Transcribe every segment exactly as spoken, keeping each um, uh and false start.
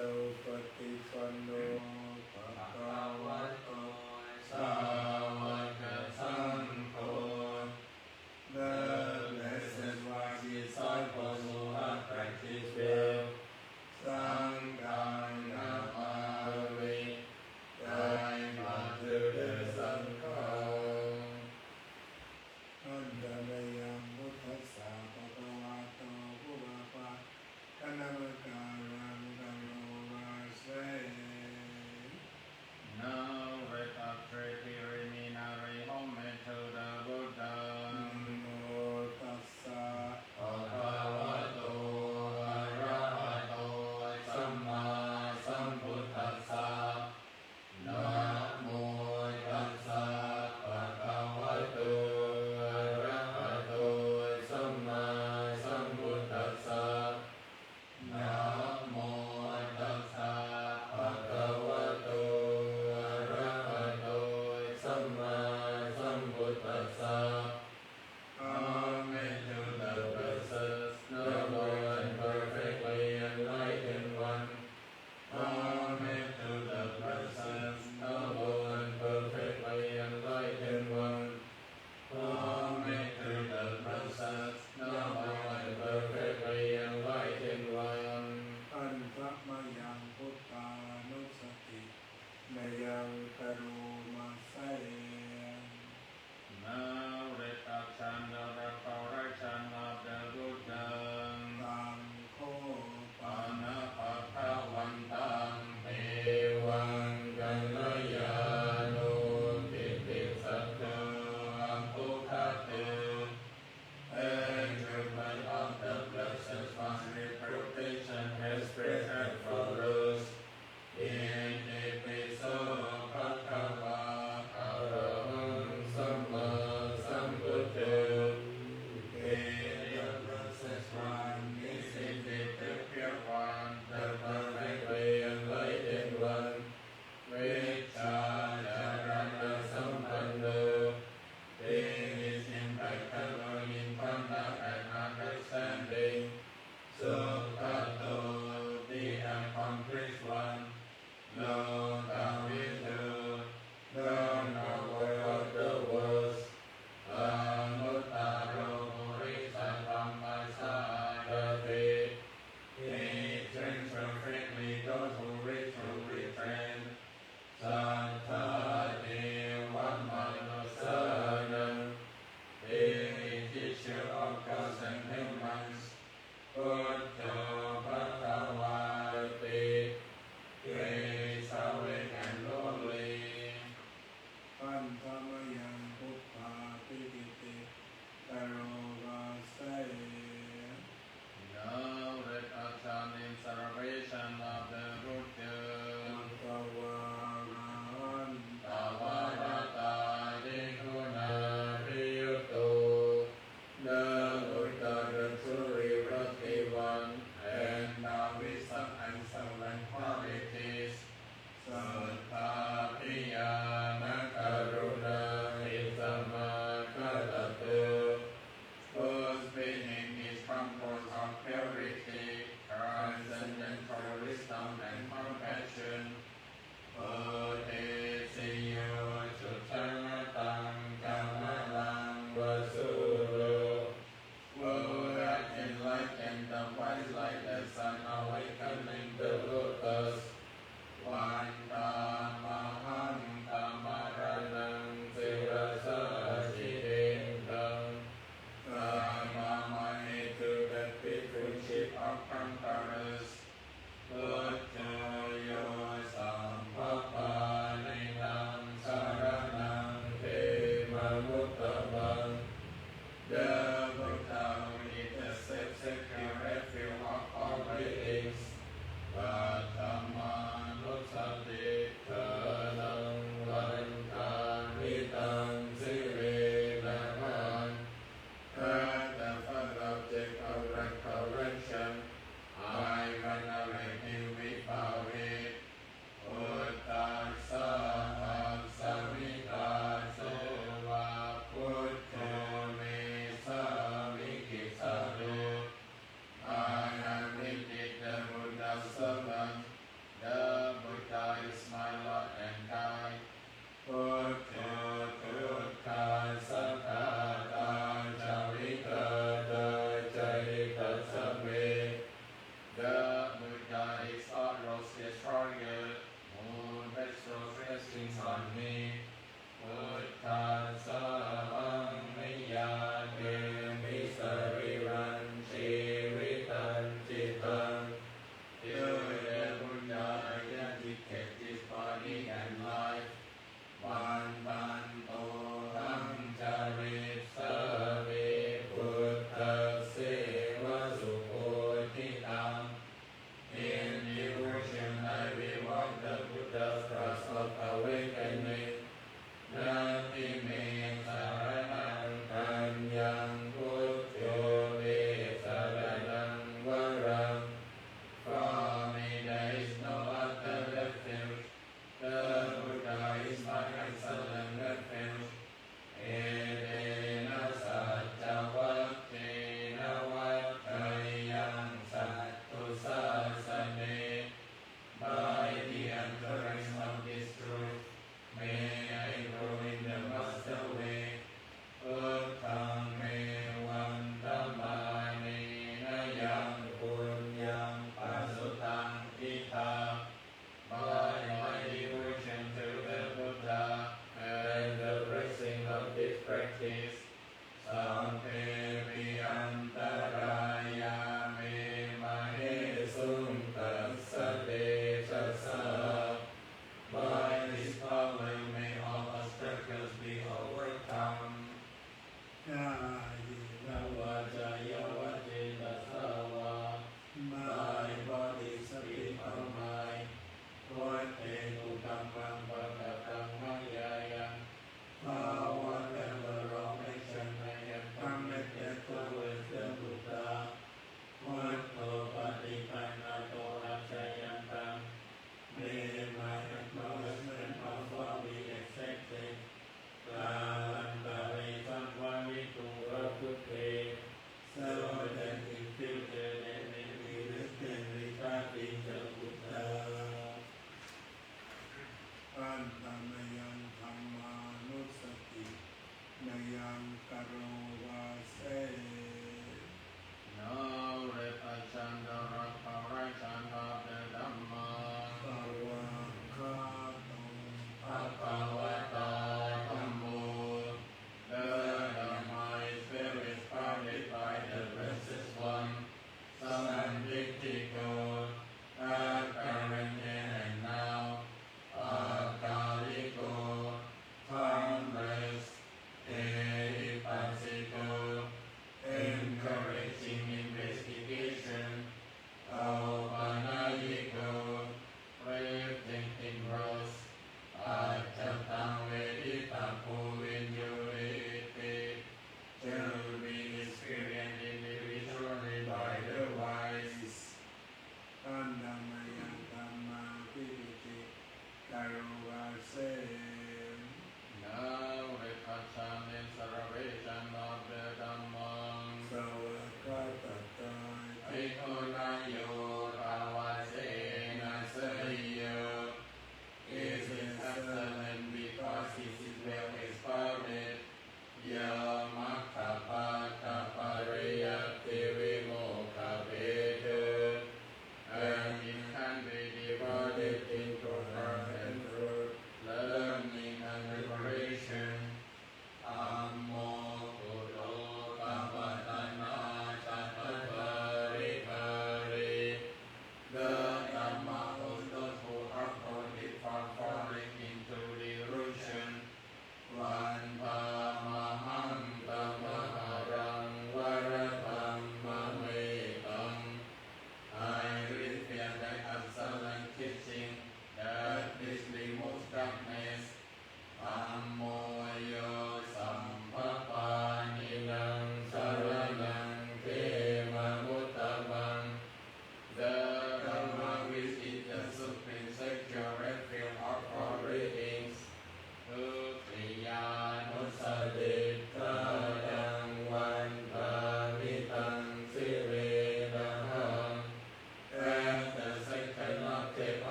Supaṭipanno bhagavato sāvakasaṅgho. The blessed one is joyful who have practiced well. Saṅghaṃ namāmi. Joy goes to the Saṅgho. Handa mayaṃ buddhassa bhagavato pubbabhāganamakāraṃ karoma se. Now we are treating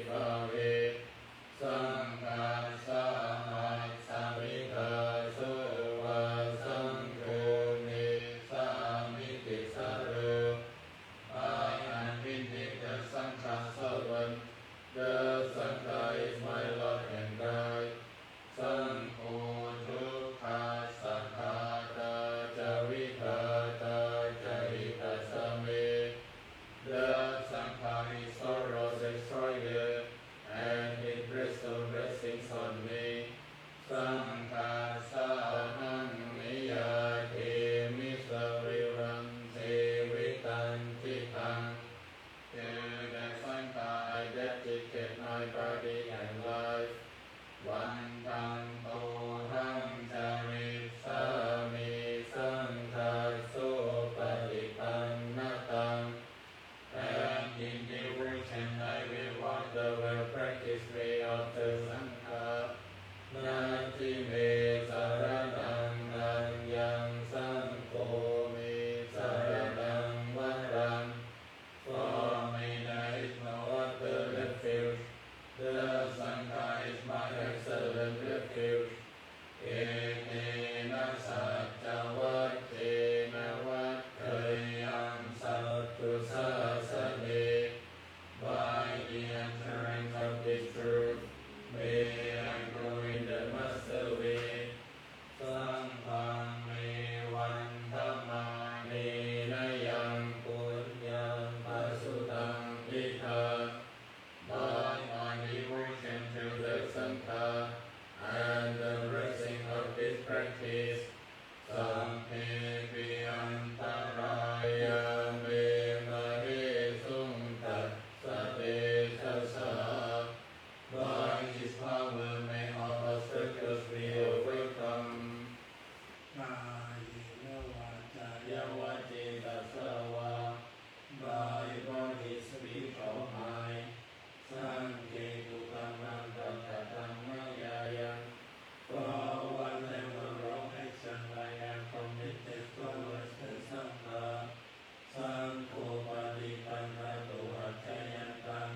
bhave, saṅghassa ahasmiṃ dāso va, saṅgho me sāmīcissaro. I am indeed the Sangha servant. The Sangha is my Lord and guide. Saṅgho dukkhassa ghātā ca vidhātā ca hitassa me. The Sangha is sorrow destroyer and it brings blessings on me. Saṅghassahaṃ niyyādemi sarīraṃ jīvitañcidaṃ. To the Sangha I dedicate my body and life. Vandantohaṃ carissāmi saṅghassopaṭipannataṃ. And in devotion I will walk the well-practiced way of the Sangha. Natthi me saraṇaṃ aññaṃ, saṅgho me saraṇaṃ varaṃ. For me there is no other refuge. The Sangha is my excellent refuge. Etena saccavajjena vaḍḍheyyaṃ satthu sāsane. By the utterance of this truth, may I grow in the Master way. Saṅghaṃ me vandamānena yaṃ puññaṃ pasutaṃ idha. By my devotion to the Sangha and the blessing of this practice, sabbepi antarāyā me māhesuṃ tassa tejasā. By his power may all obstacles be overcome. Kāyena vācāya va cetasā vā, by body, speech or mind, saṅghe kukammaṃ pakataṃ mayā yaṃ. For whatever wrong action I have committed towards the Sangha, saṅgho paṭiggaṇhatu accayantaṃ.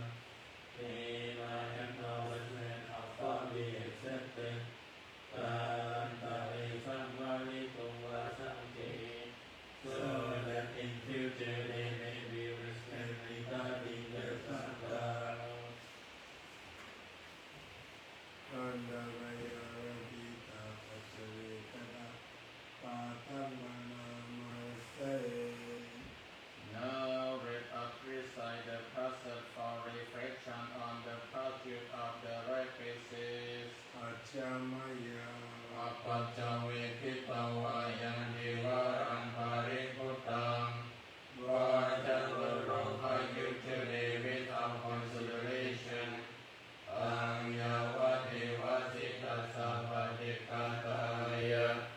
May my acknowledgement of fault be accepted. Kālantare saṃvarituṃ va saṅghe, so that in future they may be respected regarding the Sangha. Handa mayā ravītapaccavekkhaṇapāṭhaṃ bhaṇāma se. Now let us recite the prasad for reflection on the virtue of the right basis. Ajja mayā apaccavekkhitvā yaṃ cīvaraṃ paribhuttaṃ, vajjabalo bhayyujjhati without consideration. Taṃ yāvadeva sītassa paṭighātāya,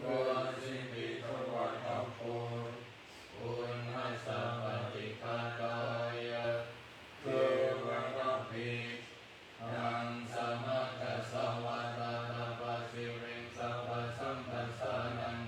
uṇhissi dvārakubhassa paṭighātāya, cūlapaddhaṃ samaggassa vātātapasiriṃ sabbasampassānaṃ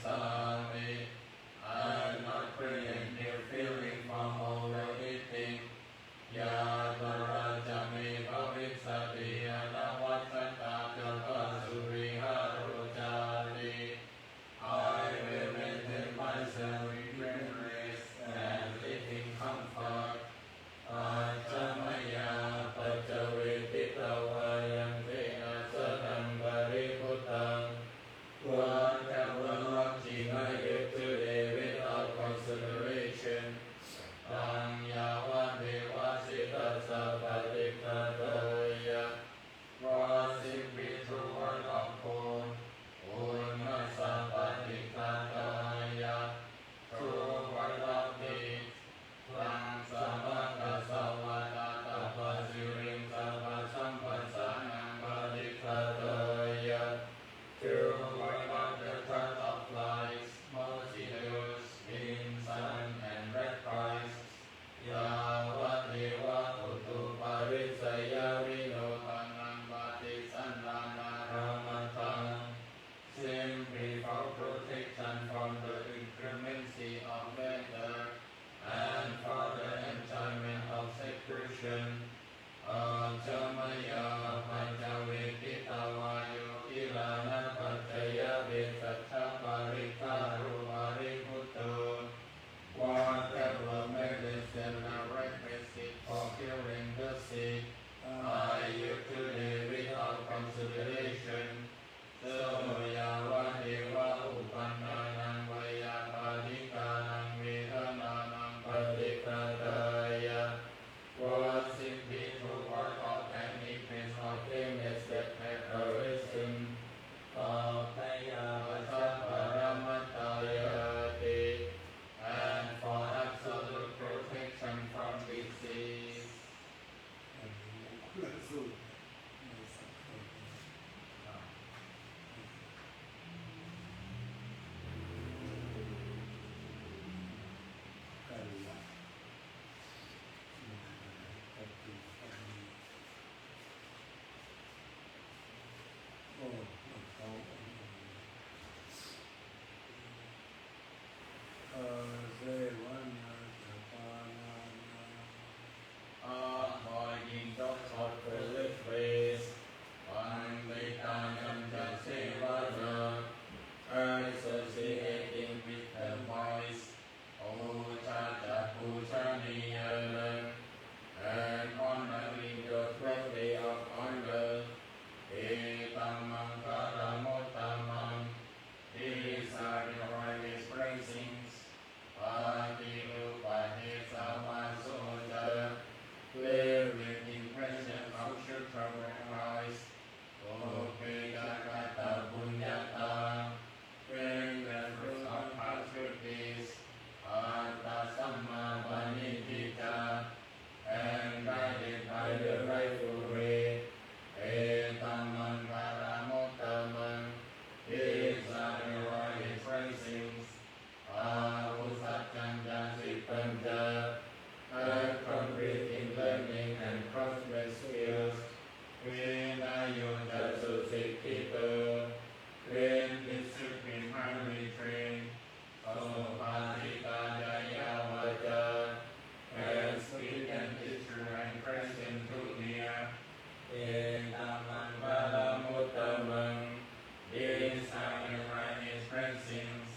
Sāmi. I'm not free and clear feeling from overeating. Yātrā ca me bhavissati anavajjatā ca phāsuvihāro cāti. I will maintain myself in cleanliness and live in comfort. Ajja mayā apaccavekkhitvā yaṃ khinasaraṃ paribhuttaṃ, vācavaraṃ chinayutsude without consideration. Taṃ yāvadeva sītassa paṭighāteyya, vācibhi tuvaṭabbū, uṇhassa paṭighāteyya, tuvaṭabbhi. Taṃ samaggasavā tattha paṭiriṃsapasamphassānaṃ paṭighāteyya, tuvaṭabbhi. The thought of flies, mosquitoes, wind, sun, and rat pies, yāvadeva utuparissayavinodanaṃ paṭisallānārāmatthaṃ, simply for protection from the inclemency of weather and for the enjoyment of seclusion. Ajja mayā apaccavekkhitvā yo gilānapaccayabhesajja pariggāro paribhutto, whatever medicine are requisite for curing the sick, I utsude without consideration. So yāvadeva uppannānaṃ veyyābādhikānaṃ vedanānaṃ paṭighāteyya, vācibhi tuvaṭabbhi. And if his obtained estate had arisen, tattha yāva ca paramattayāti. And for absolute protection from disease. อันนี้คนละสูตร ในสังคม ครับ กันละ โอ้ มันเขา Asevanā ca bālānaṃ. Avoiding thoughts of foolish ways. Paṇḍitānañca sevanā. Associating with the wise. Pūjā ca pūjanīyānaṃ. And honoring those worthy of honor. Etam maṅgalam uttamaṃ. These are the highest blessings. Paṭirūpadesavāso ca. Vivid impression of Shuddha Brahma. Pubbe ca katapuññatā. Bring the fruit of past good deeds. Attasammāpaṇidhi ca. And guided by the rightful way. Etam maṅgalam uttamaṃ. These are the highest blessings. Bāhusaccañca sippañca. Accomplishing learning and craftsman skills. Vinayo ca susikkhito. Great discipline, highly trained. Subhāsitā ca yā vācā. And speech and history and present to hear. Etam maṅgalam uttamaṃ. These are the highest blessings.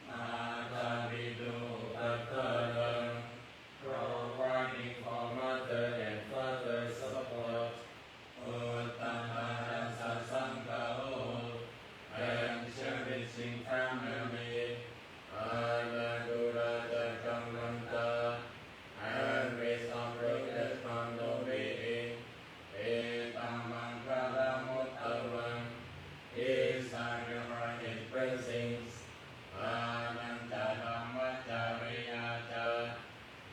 Mātāpitu upādhānaṃ. Providing for mother and father support. Uttamatthasaṅgaho. And cherishing family. Anākulā ca kammantā. And ways of looked upon no being. Etam maṅgalam uttamaṃ. These are the highest blessings. Ānantarahmacāriyā ca.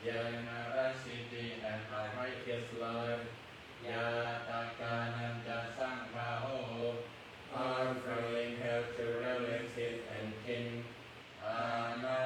Generosity and a righteous life. Ñātakānañca saṅgaho. Offering help to relatives and kin. Anā